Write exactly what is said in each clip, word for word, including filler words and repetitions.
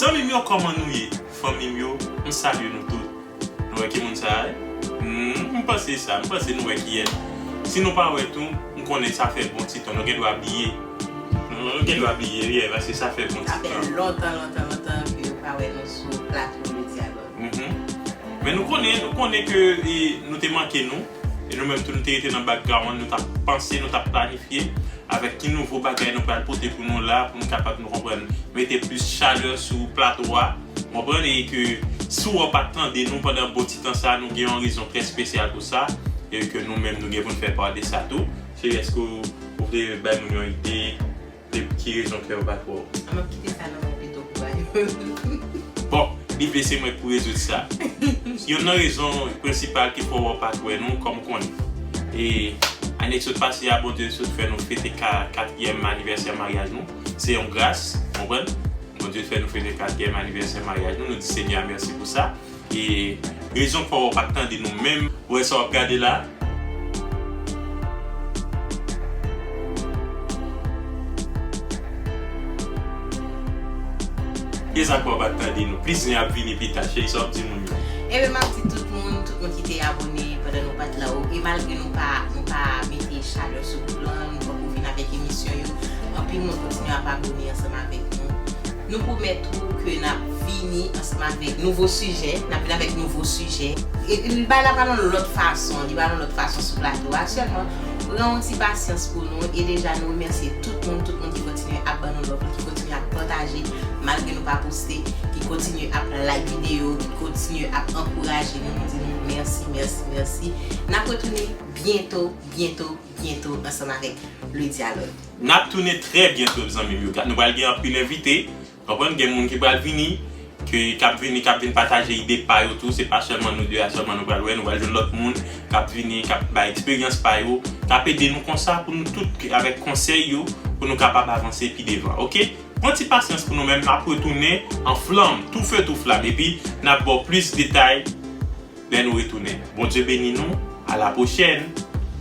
Zanmi m yo, kòman nou ye? Fanmi m yo, m salye nou tout. Nou wè ki moun sa a ye? Hmm, m panse sa, m panse nou wè kiyès. Si nou pa wè tou, m konnen sa fè bon ti tan. Nou gen dwa bliye. Nou, nou gen dwa bliye, wi, paske sa fè bon ti tan. Sa fè lontan, lontan, lontan ke yo pa wè nou sou plato Ledyalòg. Mhm. Men nou konnen, nou konnen ke, e, nou te manke nou. E nou menm tou, nou te rete nan background, nou t ap panse, nou t ap planifye avèk ki nouvo bagay nou pral pote pou nou la, pou nou kapab, nou konprann, mete plis chalè sou plato a. Konprann, e ke si w pa t tande nou pandan bon ti tan sa, nou gen yon rezon trè espesyal pou sa, e ke nou menm nou gen pou n fè pa de sa tou. Cheri, èske w, ou vle bay moun yon ide de ki rezon ke yo pa t wè w? A, m ap kite sa nan men pito pou ba yo. Bon, li vle se mwen k pou rezoud sa. Youn nan rezon prensipal ki fè w pa t wè nou, kòm ou konnen. E ane k sot pase a, Bondye sot fè nou fete ka, katriyèm anivèsè maryaj nou. Se yon gras, konprann? Bondye fè nou fete katriyèm anivèsè maryaj nou. Nou di Senyè a mèsi pou sa. E rezon k fè w pa t tande nou menm, ou wè sa w ap gade la? Kisa k fè w pa t tande nou? Plis zen ap vini pita, cheri, sa w ap di moun yo? Ebyen, m ap di tout moun, tout moun ki te abòne pandan nou pa t la, e malgre nou pa, nou pa mete chalè sou gwoup lan, nou poko vin avèk emisyon yo, anpil moun kontinye ap abòne ansanm avèk nou. Nou pwomèt ou ke n ap vini ansanm avèk nouvo sijè, n ap vin avèk nouvo sijè. E, e, bagay la pral yon lòt fason, li pral yon lòt fason sou plato a. Sèlman, pran yon ti pasyans pou nou, e deja nou remèsye tout moun, tout moun ki kontinye ap ban nou love, ki kontinye ap pataje, malgre nou pa poste, ki kontinye ap like videyo, ki kontinye ap ankouraje nou. Nou di nou mèsi, mèsi, mèsi. N ap retounen byento, byento, byento ansanm avèk Ledyalòg. N ap tounen trè byento, zanmi m yo. Nou pral gen anpil envite. Konprann, gen moun ki pral vini, ke, k ap vini, k ap vin pataje ide pa yo tou. Se pa sèlman nou de a sèlman nou pral wè. Nou pral jwenn lòt moun k ap vini, k ap bay eksperyans pa yo, k ap ede nou konsa pou nou tout, avèk konsèy yo, pou nou kapab avanse pi devan. Oke? Pran ti pasyans pou nou menm, n ap retounen an flanm, tou fe tou flam. Epi, n ap ba w plis detay lè nou retounen. Bondye beni nou. A la pwochèn.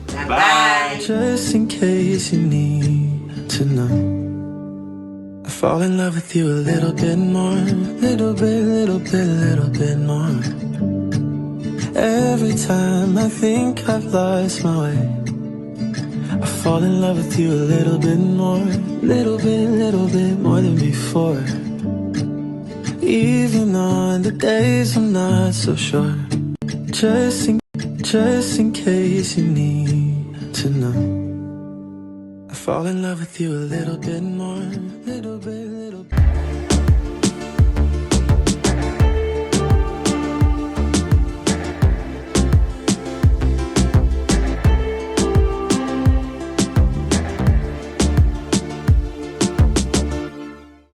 Bye bye. Just in case you need to know. I fall in love with you a little bit more. Little bit, little bit, little bit more. Every time I think I've lost my way, I fall in love with you a little bit more. Little bit, little bit more than before. Even on the days I'm not so sure. Just in, just in case you need to know. I fall in love with you a little bit more, little bit, little bit.